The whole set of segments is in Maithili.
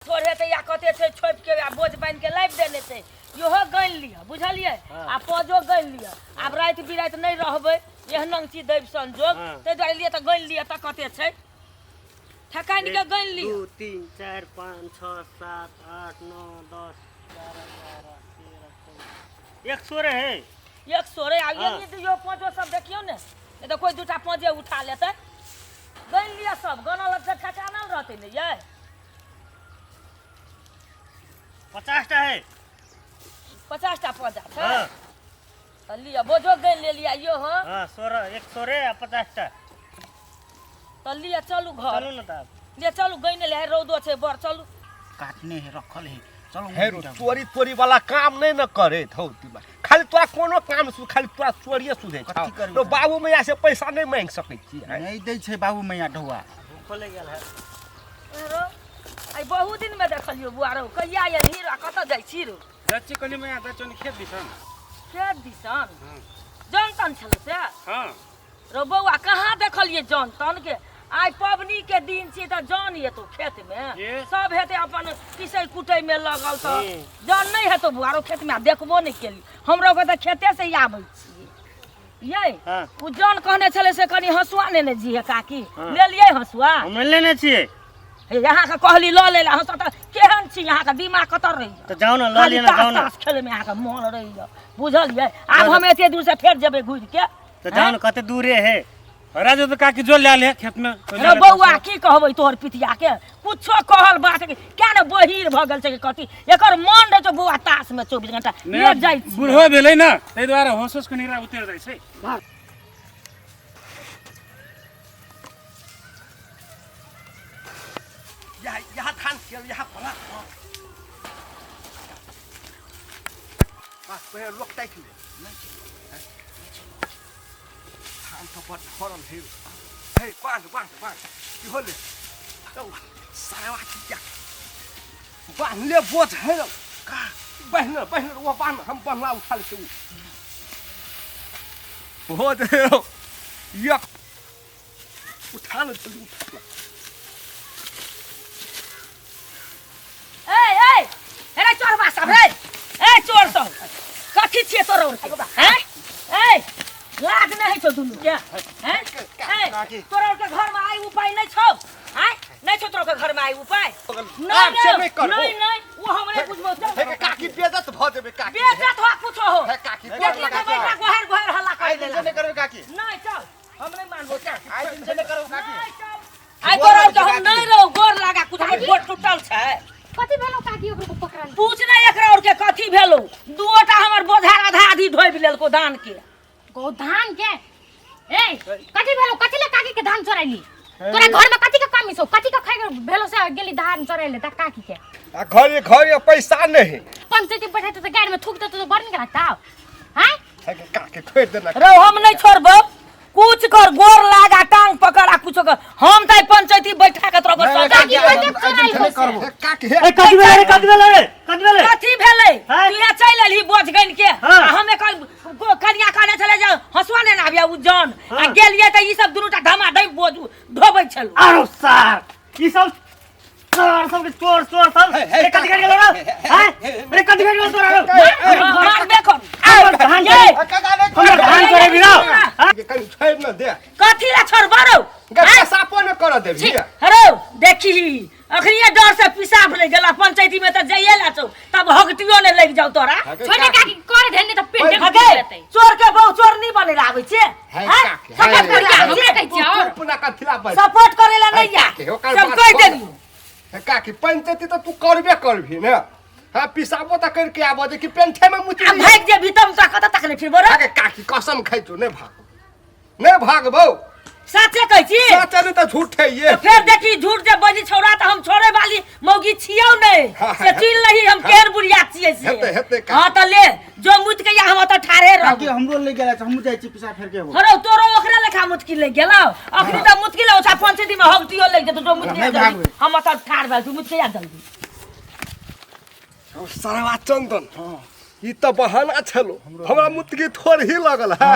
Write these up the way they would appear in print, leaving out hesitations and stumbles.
थोड़े तऽ या कते छै छोपि के आ बोझ बान्हि के लाबि देने छै इहो गनि लिअ बुझलियै आ पजो गनि लिअ आब राति बिराति नहि रहबै एहन छी दैव संजोग ताहि दुआरे लिअ तऽ गनि लिअ तऽ कते छै ठकानि के गनि लिअ 2 3 4 5 6 7 8 9 10 11 12 13 14 एक सौ रहे एक सौ रे आ ये दियौ पाँचो सब देखियौ ने नहि तऽ कोइ दूटा पाँचे उठा लेतै गनि लिअ सब गनल तऽ ठकानल रहतै ने यै 50 टा है 50 टा पौधा छै हाँ तऽ लिअ बोझो गनि लेलियै यौ हँ हाँ सोलह एक सौ रे आ 50 टा तऽ लिअ चलू घर चलू ना तब लिअ चलू गनि ले रौदो छै बड़ चलू काटने है रखल है चलो हे रो चोरी तोरी वाला काम नहीं न करे थौ तिमा खाली तोरा कोनो काम सु खाली तोरा चोरिए सुधे छौ कथी करबै तो बाबू मैया से पैसा नहीं मांग सकै छी नहीं दै छै बाबू मैया ढौआ भूखो लग गेल है रौ आइ बहुत दिनमे देखलियौ बुआ रौ कहिया एलही रौ आ कतऽ जाइ छी रौ जाइ छी कनि मैया जाइ छी खेत दिसन खेत दिसन जन तन छलै से हँ रौ बौआ कहाँ देखलियै जन तन के आइ पबनी के दिन छी तऽ जन एतौ खेतमे ये। सब हेतै अपन पिसै कुटै मे लगल तऽ जन नहि हेतौ बौआ रौ खेतमे आ देखबो नहि केली हमरो के तऽ खेते से आबै छियै यै हाँ। ओ जन कहने छलै से कनि हँसुआ लेने जिहे काकी लेलियै हँसुआ हम लेने छियै हे अहाँके कहली लऽ ले हँसुआ तऽ केहन छी अहाँके दिमाग कतऽ रहैया तऽ जाउ ने लऽ खाली लिअ ने तास जाउ ने तास खेलैमे अहाँके मोन रहैया बुझलियै आब हम एते दूर से फेर जेबै घुरि के तऽ जाउ ने कते दूरे है राजू तऽ काकी जो लए ले खेत में रे बौआ की कहबै तोहर पितिया के कुछो कहल बात के क्या ने बहिर भऽ गेल छै कि कथी एकर मन रहै छै बौआ तास में 24 घंटा ले जाइ छी बूढ़ो भेलै ने ताहि दुआरे होश होश कनि उतरि जाइ छै यहाँ यहाँ थान खेल यहाँ फला बस पहिले लोक ताकि ले धान तऽ बड फड़ल हे हे बाँध बाँध बाँध की होले औ सारा की क्या बान्हले बोझ है रौ का बहन बहन वो बान्ह हम बन्हला उठा ले उ हो दे रौ यक उठा ले जल्दी उठा ले ए ए अरे चोरबा सब रे ए चोर सब कथी छियै तोर और के हैं ए लाज नहि होइ छौ दुनू के हैं ए तोरा और के घर में आई उपाय नहि छौ हैं नहि छौ तोरा के घर में आई उपाय आब से नहीं नहि करबो। नहीं नहीं वो हमरे बुझबो चल हे काकी बेइज्जत भऽ जेबै काकी बेइज्जत हो कुछो हो हे काकी देखिए तो बैठा गोहर गोहर हल्ला कर आइ दिन से देला नहीं करबै काकी नहीं चल हम नहीं मानबो चल आइ दिन से नहीं करबै काकी नहीं चल आई तोरा और के हम नहीं रहो गोर लागा कुछ हमर गोर टूटल छै कथी भेलो काकी ओकरो पकड़ल पूछ नहीं एकरा और के कथी भेलो दुओटा हमर बोझा आधा आधी ढोबि लेलको धान के गो धान के ए कथी भेलो कथी ले काकी के धान चोराइली तोरा घर में कथी के कमी छौ कथी के खाइ भेलो से गेली धान चोराइले त काकी के आ घरे घरे पैसा नहीं पंचायती बैठे त गाड़ी में थूक देतो तो बड़ निक लगता हैं हे काकी छोड़ि देना रौ हम नहीं छोड़बो कुछ कर गोर लागा टांग पकड़ आ कुछो कर हम त पंचायती बैठा के तोरा के नहीं, सजा काकी, कथी आइ दिन से नहीं करबो हे काकी हे ए कथी भेलै रे कथी भेलै रे कथी भेलै कथी भेलै हैं? तू यहाँ चलि एलही बोझ गनि के हाँ। आ हम एकर कनिया कहने छलै जे हँसुआ ने आबिया उ जन आ हाँ। गेलियै तऽ ई सब दुनूटा धमा धम बोझ ढोबै छलु आरो सार ई सब सार सब के चोर चोर सब हे, हे, रे कथी कर गेलो रे हैं रे कथी कर गेलो तोरा रे मारबे कर हमर धान ये काका नहीं हमर धान चोरे बिना हैं? कनि छोड़ि न दे कथी ला छोड़बा रौ गे पेशाबो न करऽ देबही हरो देखी अखनिये डर से पिसाब लागि गेला पंचायती में तऽ जाइए ला छौ तब हगटियो ने लागि जाउ तोरा छोटे काकी कर धेने त पेट में हगे लेतै चोर के बहु चोर नहीं बने ला आबै छै है हैं? काकी, सपोर्ट है। करे ला आबै हमरा छै? कहै छियै और अपना कथी ला बाजै सपोर्ट करे ला नहीं या काकी, ओकर सब बात कहि छोड़। देलियौ हे काकी पंचायती तऽ तू करबे करबही ने हाँ पिसाबो तऽ करके आबऽ दे कि पेंठे में मुति आ भागि जेबही तब तोरा कतऽ तक नहि फिरबो रे काकी काकी कसम खाइ छौ नहि भागबौ नहि भागबौ साचे कहै छी सच नहि तऽ झूठ है ये तो फेर देखी झूठ जे बजी छौड़ा तऽ हम छोड़े वाली मौगी छियौ नहि हाँ, से चिन्ह लही हम केहन बुढ़िया छियै से हेतै, हेतै काकी। हाँ तऽ ले जो मुति के या हम ओतऽ ठाढ़े काकी रहब हमरो ले गेला हमहूँ जाइ छी पिसा फेर के अबो हरौ तोरो ओकरे लेखा मुतकी लागि गेलौ अखनी तऽ मुतकी ले ओछा पंचायती में हगटियो लागि जेतौ जो मुतकी नहि भागबै। हम ओतऽ ठाढ़ भेल तू मुतके या जल्दी सरवा चंदन ई तऽ बहाना छलो हमरा मुतकी थोड़ ही लगल है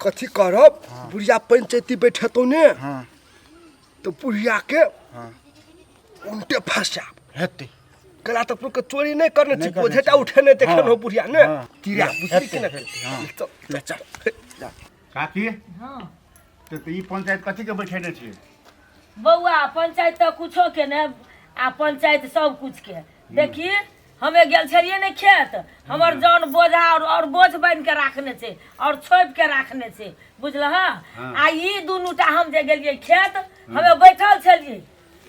कथी करब बुढ़िया पंचायती बैठेतौ ने हाँ तऽ बुढ़िया के हाँ उल्टे फंसाब हेतै कला तऽ पुरके चोरी नहि करने छी नहि करने बोझेटा छी। उठेने देखन हाँ। हो बुढ़िया ने हाँ। तीरा बुझली कि हेतै, ने हाँ। चल ले चल जा। काकी हँ तऽ ई पंचायत कथी के बैठेने छियै बौआ पंचायत तऽ कुछो के ने आ पंचायत सब कुछ के देखी हमे गेल छलियै ने खेत हमर जौन बोझा और बोझ बान्हि के राखने छै और छोपि के राखने छै बुझलह आ ई दुनूटा हम जे गेलियै खेत हमे बैठल छलियै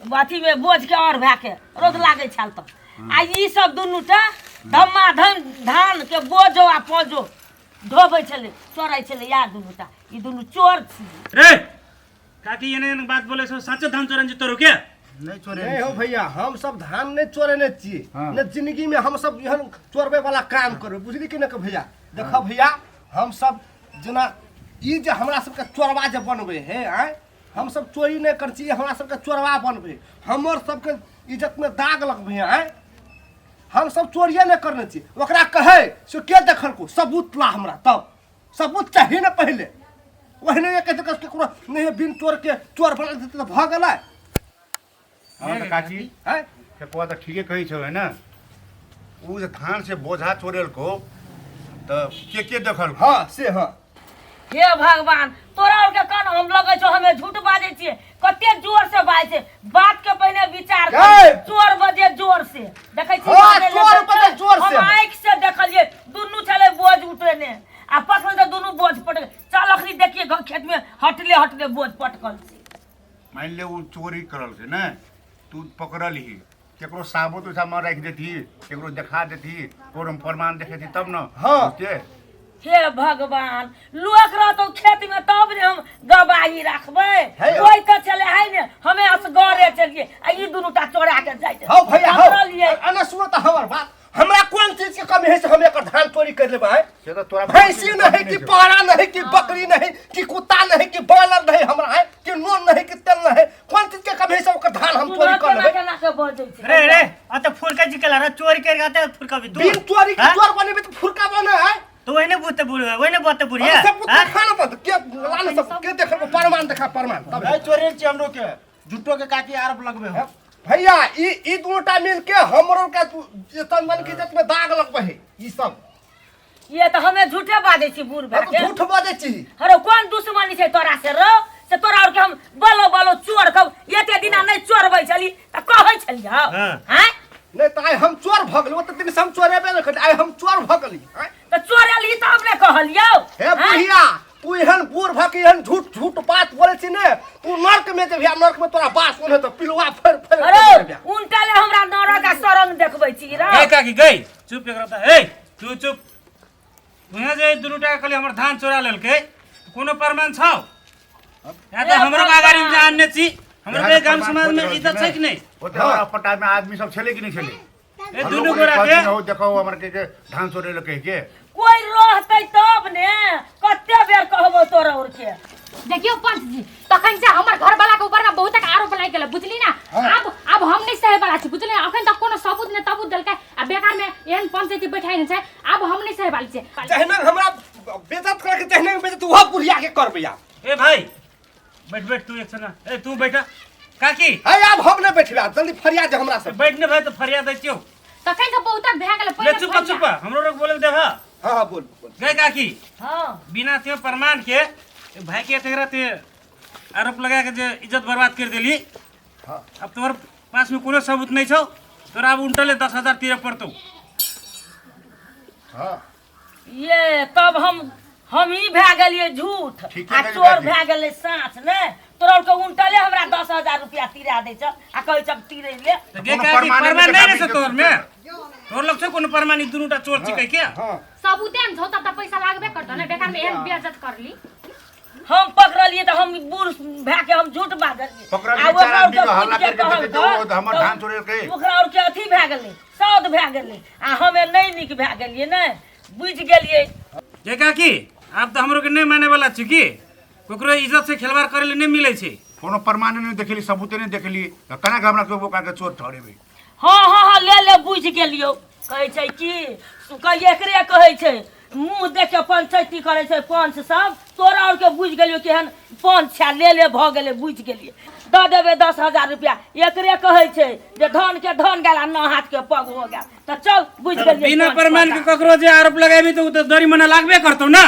अथी में बोझ के और भए के रौद लागै छल तऽ आ ई सब दुनूटा धम्मा धम धान के बोझो आ पोजो ढोबै छलै चोरै छलै इएह दुनूटा ई दुनू चोर छी रे काकी एने एने बात बोले छौ साँचे धान चोरन तोरो के नहीं चोरे नहीं हो भैया हम सब धान नहीं चोरेने छियै हाँ। ने जिंदगी में हम सब एहन चोरबे वाला काम करबै बुझली कि नहीं भैया देखो भैया हम सब जेना ई जे हमरा सबके चोरबा जे बनबै है आँय हम सब चोरी नहीं करै छी हमरा सबके चोरबा बनबै हमर सबके इज्जत में दाग लगबै है आँय हम सब चोरिए नहीं करने छी ओकरा कहै से के देखलको सबूत ला हमरा तब सबूत चाही ने पहिले ओहने एक केकरो नहीं बिन चोर के चोर बना देतै तऽ भऽ गेलै हँ तऽ काकी आँय ठेकुआ तऽ ठीके कहै छौ है ने ओ जे धान से बोझा चोरेलको तऽ के के देखलको हँ से हँ हे भगवान तोरा और के कान हम लगै छौ हमे झूठ बाजै छियै कते जोर से बाजै छै बात के पहिने विचार कर गै! चोर बजे जोर से देखै छी हँ, बाजै चोर लगै बजे छै। जोर से। हम आँखि से देखलियै दुनू छलै बोझ उठेने आ पकड़ल तऽ दुनू बोझ पटक चल अखनी देखिए खेत में हटले हटले बोझ पटकल छै मानि ले ओ चोरी करल छै ने तू पकड़ल ही केकरो साबुत उसामे राखि देती केकरो देखा देती कोनो प्रमाण देखेती तब ने हाँ। बुझते हे भगवान लोक रहतौ खेत में तब ने हम गवाही राखबै हे। कोई तऽ छलै है ने हमे असगरे छलियै आ ई दुनू टा चोरा के जाइत हौ भैया हौ पकड़लियै अने सुनो तऽ हमर बात हमरा कोन चीज के कमी है से हम एकर धान चोरी कर लेबै आँय? से तऽ तोरा भैंसी नहीं कि पारा नहीं कि बकरी नहीं कि कुत्ता नहीं कि बानर नहीं हमरा है कि नून नहीं कि तेल नहीं कोन चीज के कमी है से ओकर धान हम चोरी कर केना लेबै केना के बजै छै रे रे आ तो फुरका जिकला रे चोरी कर आते फुरका भी तू बिन चोरी के हाँ? चोर बनेबे तो फुरका बने है तो वही ने बुते बुढ़ वही ने बोते बुढ़िया सब कुत्ता हाँ? खाना बंद के लाने सब के देखल प्रमाण देखा प्रमाण तब नहीं चोरे छी हमरो के झूठो के काकी आरोप लगबे हो भैया ई ई दुनूटा मिल के हमरो के जे चंदन के इज्जत में दाग लगबे है ई सब ये तऽ हमे झूठे बाजै छी बूढ़ भए हम के झूठ बजै छी अरे कोन दुश्मनी छै तोरा से रो से तोरा और के हम बलो बलो चोर कहब एते दिना नहि चोरबै छली तऽ कहै छली हँ हाँ। आँय नहीं तऽ आइ हम चोर भऽ गेली ओते दिन से हम चोरेबे नहि करली आइ हम चोर भऽ गेली आँय? तऽ चोरेली तब ने कहलियौ हे आँय? बुढ़िया तू एहन बूढ़ भऽ के एहन झूठ झूठ बात बोलै छी ने तू नर्क में जेबही आ नर्क में तोरा बास ओने तऽ पिलुआ फेर फेर अरे उनटा ले हमरा नरक आ सरंग देखबै छी रे गई काकी गई चुप एकरा तऽ ए तू चुप तुहे जे दुनू टा कहली हमर धान चोरा लेलकै कोनो प्रमाण छौ या तऽ हमरो अगाडि में आनने छी हमरो के गाम समाज में इज्जत छै कि नहि ओते हमरा पट्टा में आदमी सब छलै कि नहि छलै ए दुनू गोरा के हो देखो हमर के धान चोरे ले कहि के कोई रहतै तब ने कते बेर कहबो तोरा और के देखियो पंच जी तखन से हमर घर वाला के ऊपर में बहुत आरोप लागि गेल बुझली ना आब आब हम नहीं सहे वाला छी बुझली अखन तक कोनो सबूत ने तबूत देलकै आ बेकार में एहन पंचायती बैठाइ ने छै आब हम नहीं सहे वाली छी जहने हमरा बेइज्जत करके जहने बेइज्जत वह बुढ़िया के करबै आब ए भाई बैठ बैठ तू एक छना ए तू बैठा काकी है आब हम नहि बैठबै आब जल्दी फरिया जे हमरा सब बैठ ने भाई तो फरियाद दै छियौ तखन से बहुत भए गेल ले पहिले चुप फरिया। चुप हमरो रोक बोले देबा हाँ हाँ बोल बोल गए काकी हाँ बिना त्यो प्रमाण के भाई के तेरा ते आरोप लगा के जे इज्जत बर्बाद कर देली हाँ। अब तोहर पास में कोनो सबूत नहीं छौ तोरा अब उल्टले 10,000 तीरे पड़तौ हाँ ये तब हम ही भए गेलियै झूठ ठीके आ कहली चोर काकी। भए गेलै साँच ने तोरा के उनटले हमरा 10,000 रुपया तिरा दै छ आ कहै छ तिरै ले तऽ गे कोनो काकी प्रमाणे प्रमाण नहि नहि देखाबी छै के तोहर में तोहर लग छौ कोनो प्रमाण ई दुनूटा चोर छिकै के हाँ सबूते ने छौ तब तऽ पैसा लागबे करतौ ने बेकार में एहन बेइज्जत करली हम पकड़लियै तऽ हम बूढ़ भए के हम झूठ बाजलियै पकड़लियै, आ ओकरा चारि आदमी आरके के हल्ला पूछि के करके देखै कहलकै, छै, ओ तऽ हमर तऽ धान चोरेलकै। ओकरा आरके अथी भए गेलै सौद भए गेलै आ हमे नहि नीक भए गेलियै ने बुझि गेलियै गे काकी आब तऽ हमरो के नहि माने वाला छी की ककरो इज्जत से खेलवाड़ करे ले नहि मिलै छै कोनो प्रमाण नहि देखली सबूते नहि देखली तऽ केना के हमरा के ओकरा के चोर ठहरेबै हँ हँ हँ ले ले बुझि गेलियौ कहै छै की कहै एकरे कहै छै मुँह देख के पंचैती करै छै पंच सब। तोरा और के बुझि गेलियो केहन पंच छै, ले ले भऽ गेलै, बुझि गेलियै। दऽ देबै 10,000 रुपया, एकरे कहै छै जे धन के धन गेल आ नौ हाथ के पग हो गेल। तऽ चल, बुझि गेलियै। बिना पंच प्रमाण के पता। ककरो जे आरोप लगाबी तऽ ओ तऽ जरिमाना लागबे करतौ ना।